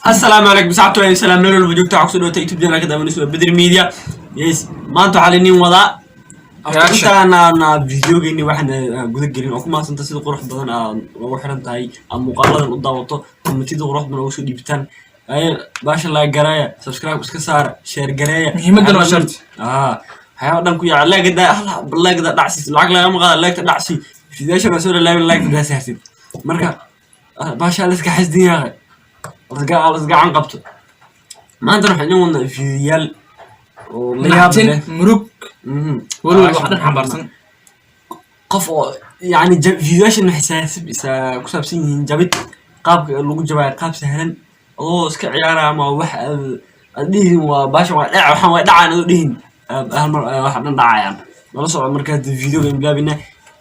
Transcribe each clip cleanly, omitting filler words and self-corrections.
Asalaamu calaykum saxabta, waa salaam meel walba joogta. Waxaa kusoo dhawata YouTube channel ka daawanaysa waa Bedri Media. Yes, maanta waxaa lainin wadaa Reaction. Intaana videogeeni waxaan guda gelin oo ku maadsanta sida qurux badan aad ugu xiran tahay, aad muuqaaladan u daawato, commentida qurux badan ugu soo dhiibtaan. Aye, baasha like gareeya, subscribe iska saara, share gareeya. Muhiimadana waa sharti. Ah, waxyaaba dhan ku yaaca like-da, like-da dhacsi, lacag lagama qaada, like-ta dhacsi. Fideeshan waa soo dhalaabin, like-ta daa saartid. Marka baasha la iska xasdin yahay, lasgacan qabto. Maantana waxaan idin wadnaa fiidiyaal oo la yaab Naxtin, leh. Murug, welwel, wax dhan xambaarsan. Qof oo yani fiidiyaashan waxay ku saabsan yihiin jabid, qaabka lagu jabayo, qaab sahlan adoo iska ciyaara ama wax aad dhihin waa baashan waa dhaca, waxaan waa dhacaan adoo dhihin, hal mar waxa dhan dhacayaan. Nala socdo. Markaa videoga bilaabina,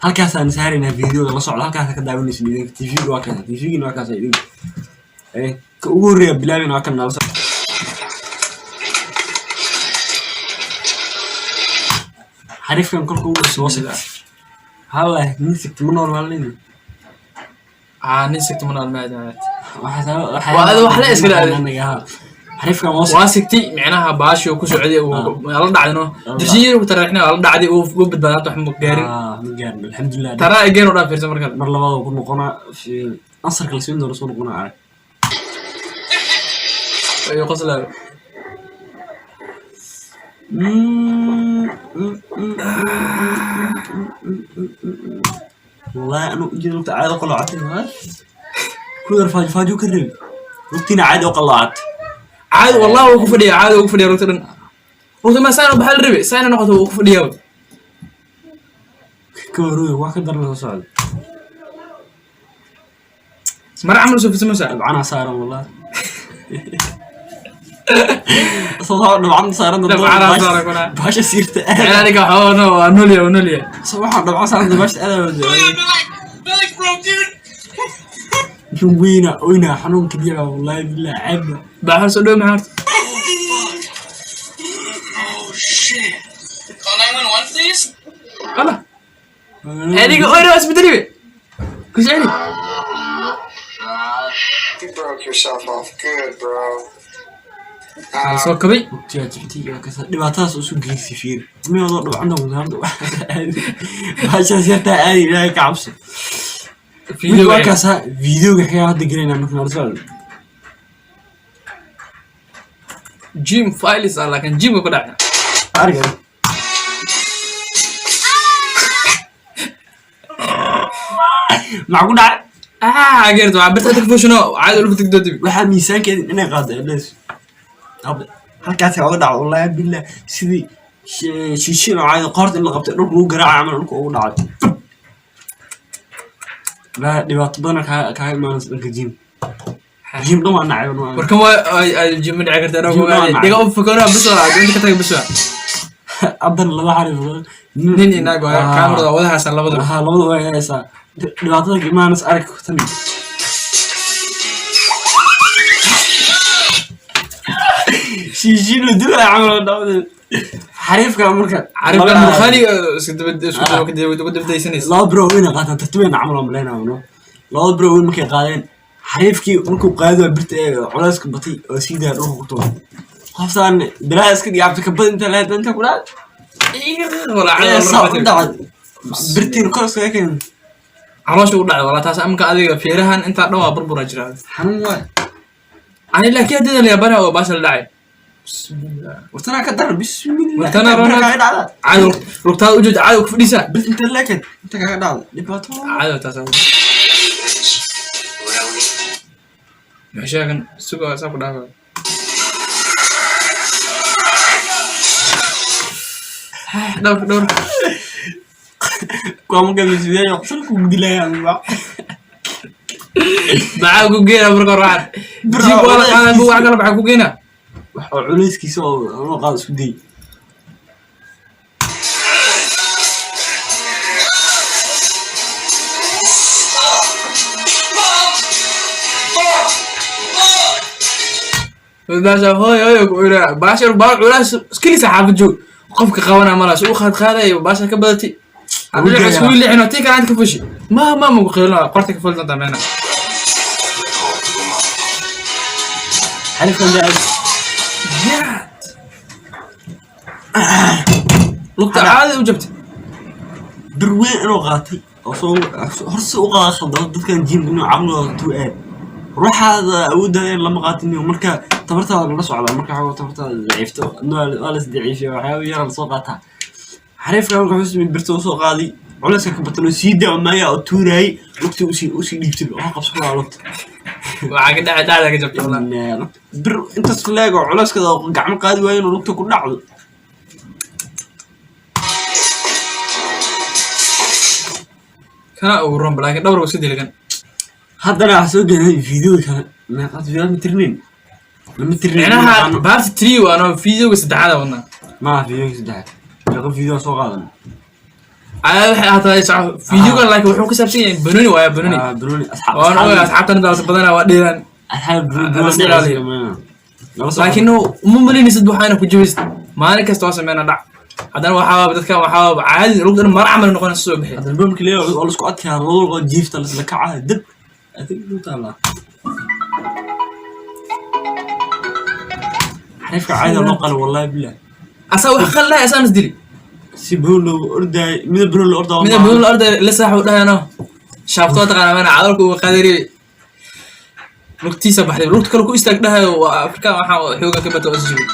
halkaasaan saaraynaa videoga. La socdo, halkaasa ka daawanaysa idinka. TV-ga waa kaas, TV-gina waa kaas idinka. Ka ugu horreeya bilaabina waa kan. Nala socdo. Xariifkan kolka ugu soo sigta halla nin sigta ma nool maalin. Aa, nin sigta ma nool maad. Waa adiga wax la iska dhacday. Xariifkan waa Waa sigtay, micnaha baashi uu ku socday uu la dhacdino dirsiyin ku taraxina waa la dhacday, uu u badbaaday, wax ma gaarin. Ma gaarin, alxamdulilah. Taraa again oo dhan fiirsan markale. Mar labaad uu ku noqonaa, ansarka la siin doono soo noqonaa, arag. Ayuu qoslaayo. Wallahi anu ujeeda lugta caadi u qaloocatay, ku yar faajo faajo ka reebi, lugtiina caadi u qaloocatay. Caadi wallahi wuu ku fadhiya, caadi wuu ku fadhiya rugta dhan. Rugta ma saan baxal rabi, saan noqoto wuu ku fadhiyaa. Ka waruuy, wax ka daran soo socda. Mar camal soo fiirsan masa. Dhabcanaa saaran, wallahi soo dhabcan saaran. Dhabcanaa saaran kuna. Baasha siirta. Micnaha aniga waxaa no waa nolya, waa nolya. Soo waxaan dhabcan saaran baasha aad. My broke, dude. Weyna oyna, xanuunka biyaha, wallahi billahi ceebba. Baaxal soo dhow maxaa horta? Oh shit. Call 911, please. Wala adiga oyna waa isbedeli ku soceli. You broke yourself off good, bro. Waa soo kabay. Dhibaatadaas usu geysi, fiir miyoodoo dhibcanta baashaas yartaa aadi, Ilaahay ka cabso. Video. Waa kaasa videoga xigaa hadda gelayna marka nala socdo. Gym files ah, laakiin gymka ku dhacay. Arga maxaa ku dhacay? Ah, geerto waa birta ka fushino caadi ula tigdo dib. Waxaa miisaankeeda inay qaado eles halkaas oga dhaco, wallahi billah, sidii shiishin oo caadi qoorta in la qabtay dhulka lagu garaaca camal dhulka ugu dhacay. Laa, dhibaato badan kaa imaanaysa dhanka gym. Gym dhan waa nacay. Warkan waa ay gym ma dhici kartaa. Gym waa nacay. Dhiga u fakaro bis waa inta ka tagay bis waa. Haddan laba xarif. Nin iyo naag waa kaamirada wada haysan labadaba. Haa, labada way haysaa. Dhibaatada ka imaanaysa arag tan. Shiishin la dilaya camal oo dhacday xariifka marka. Carabka Bukhari isku daba isku daba daba dabdaysanaysa. Laba bro weyn ay qaataan tartiibeyna camal oo malaynaya no. Laba bro weyn markay qaadeen, xariifkii markuu qaadi waa birta ee culayska batay oo sii daaya dhulka ku tuuray. Qoftaan bilaa iska dhigaabta kabad inta lahayd inta ku dhacay. Wala saa u dhacay birtiin kor iskaga keenay. Caloosha u dhacday wala taas amka adiga feerahan intaa dhan waa burbura jira. Xanuun waay. Ani laakiin haddii la yaabana oo baasha la dhacay, bismillah. Wartanaa ka daran, bismillah. Wartanaa Inta roona- kaaga dhacda. Caadi lugtaada u jooj, caadi ku fadhiisa. Bir inta leeked inta kaaga dhacda dhibaato. Caadi taas maxaa sheegan suga saa ku dhaafa dhowr dhowr. Kuwa marka masuuliyaal qosol kugu dilayaan. Maxaa ku geena marka hore waxaad Bir jib waa la oo qaadaa bu wax kale maxaa ku geena? Wax oo culayskiisa oo loo qaado isku day. Baasha hooy hooy ku ira baasha baa culays iskilisa xaafad joog qofka qabana malaas u qaad qaadayo baasha ka badatay. Ugu Hadii isku dayana. leexino tii kale ka fushi ma ku qeylina qorta ka fulinta meena. Xariifkan jaa. God. Lugta caadi u jabtay. Bir weyn inuu qaatay oo soo hor si u qaada khaldamo. Dadkan gym-ka inuu caqligooda tuu aad ruuxaada awooddaada in lama qaatin iyo marka tabartaada lala socdaa. Marka waxaa tabartaada daciifto, waa la isdaciifiya, waxyaaba yara lasoo qaataa. Xariifka marka wuxuu sameeyey, birta usoo qaaday, culayska ka batan oo sii daa maaya oo tuuraayay, lugta usii dhiibtay oo qabso ku lugta. Waxaa ka dhacay, dhacda ka jabtay wallah. Bir intaas leeg oo culayskada oo gacmo qaadi waayo inuu lugta ku dhacdo. Kana ugu roon, laakiin dhowr iska dili kan. Haddana waxaa soo gelay video kale. Meeqaad video ma tirinin, lama tirinin. Micnaha part 3 waana videoga saddexaad aan wadnaa. Maaha videoga saddexaad, meeqa video soo qaadan? Ayaa waxay ahaataa soco videogan, laakiin wuxuu ku saabsan yahay banoni, waaya banoni. Ah, banoni asxaab. Waan ogahay asxaabtan daalta badanaa waa dheelaan. Asxaab banoni. La ilaaliyo. Laakiin uma malaynaysid waxaana ku jabaysid maalin kasta waa sameynaa dhac. Haddana waxaa dadkan waxaa caadi lugta dhan mara camal noqonaysa soo bixi. Haddana bamki leeyahay waa la isku adkaa, labada lugood jiifta la kacaa dab adig u taalaa. Xariifka caadi loo qalo, wallahi billah. Asaa wax qaldahay, asaan is dili. Si banooni loogu ordaay, mida banooni la ordaa. Mida banooni la orday la saax u dhahayno shaabtoo taqaana mana cadalku uu qadari, lugtiisa baxday, lugta kale ku istaag dhahayo. Waa Afrika, waxaa xooga ka bata oo is jibay.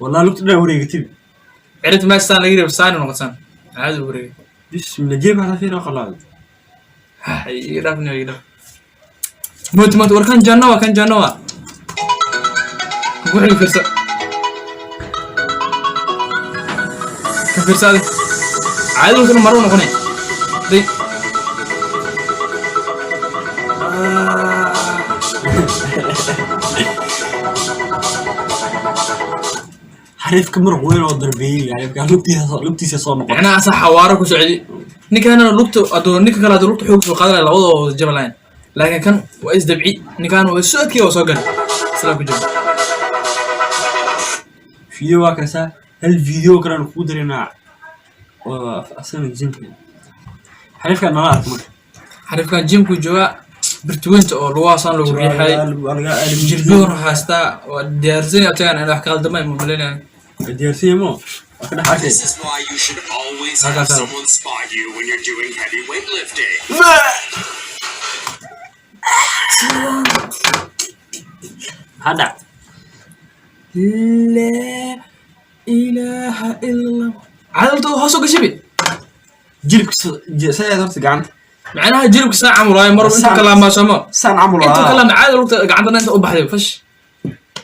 Wallahi lugta dhan wareegatib. Ciribta meeshaan laga reebo saani noqotaan caadi u wareegay. Bismillah, jeeb hada fiir qalaad. Iga dhaaf niyo, iga dhaaf. Moot moot, war kan janno waa, kan janno waa kan ku xigi. Fiirsa ka fiirsa adi, caadi lugtana maro noqonay day. Xariifka muruq weyn oo darbeeyey, xariifka lugtiisa soo noqon. Micnaha asaa xawaaro ku socday ninkaana lugta adoo ninka kale adoo lugta xoog soo qaadanaya, labadoo wada jaba lahayn, laakiin kan waa isdabci, ninkaan waa soo adkay oo soo galay isla ku jaba. Video waa kasaa, hal video kalena kugu dareynaa oo asana gym-ka xariifka nala arko marka. Xariifkan gym-ku joogaa, birtuweynta oo lugahaasaan lagu riixay, jilbihun haystaa, waa diyaarsan yahay tagaan in wax ka qaldamay ma malaynayaan. Diyaarsan yahay mo, waa ka dhex arkay. This is why you should always have Hagaas. someone spot you when you're doing heavy weightlifting. Maxaa dhac? Laa ilaaha ila Allah, cadalta hoos u gashabi. Jilibka sayaad horta gacanta. Macnaha jilibka saa camal waaye, mar intuu kalaamaa sooma saan camal. Intuu kalaama caadi lugta gacanta dhan inta u baxday, fash,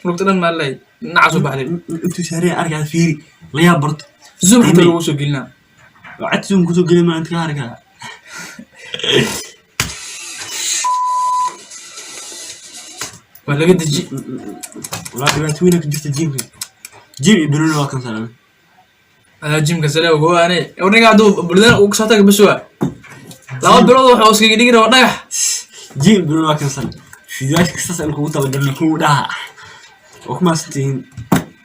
lugta dhan maa lay dhinacaas u baxday. Intuu saaraya arkaa, fiiri, la yaab barto. Zoom xataa Qiimey. lagu soo gelinaa. Cad zoom kusoo geli maa inta ka arkaa. Waa laga deji. Walaa dhibaato weyn ka jirta gym-ka, gym iyo banooni waa kan salaamay. Adaa gym-ka sale ogowaane, war ninka hadduu buldan uu kasoo taga bas waa 2 bilood wuxuu iskaga dhigi rabaa dhagax. Gym iyo banooni waa kan sal fiidiyaasha kastaas in kugu talagalin kugu dhaha. Waa ku mahadsantihiin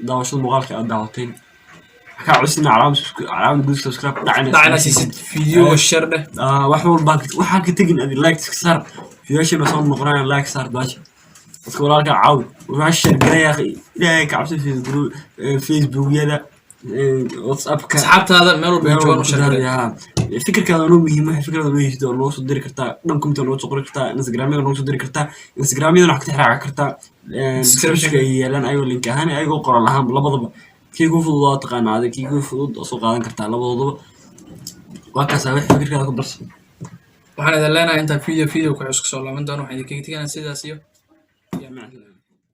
daawashada muuqaalka aad daawateen. Waxaa kaa codsanaa calaamad guud subscribe dhacina. Dhacna siisid video, share dheh. Ah, wax walba waxaan ka tegin adi like iska saar, fiidiyaashana soo noqonaya, like saar baasha, dadka walaalka caawi, waxaa share gareeya. Ilaahay ka cabsi, Facebook, Facebookyada, WhatsAppka, asxaabtaada meel walba ay joogaan u share garee. Fikirkaada noo muhiim, waxa fikrada noo heysid oo noo soo diri kartaa dhan comment noo soo qori kartaa, Instagramyada noo soo diri kartaa, Instagramyadana wax ka tixraaci kartaa description ay yeelaan, ayagoo link ahaan, ayagoo qoral ahaan, labadaba kii kuu fudud waa taqaanaa adig, kii kuu fudud oo soo qaadan kartaa labadoodaba. Waa kaasaa, wax fikirkaada ku darso. Waxaan idin leenahay intaan video ku cusub soo laaban doono, waxaan idinkaga teganaa sidaas iyo Macna.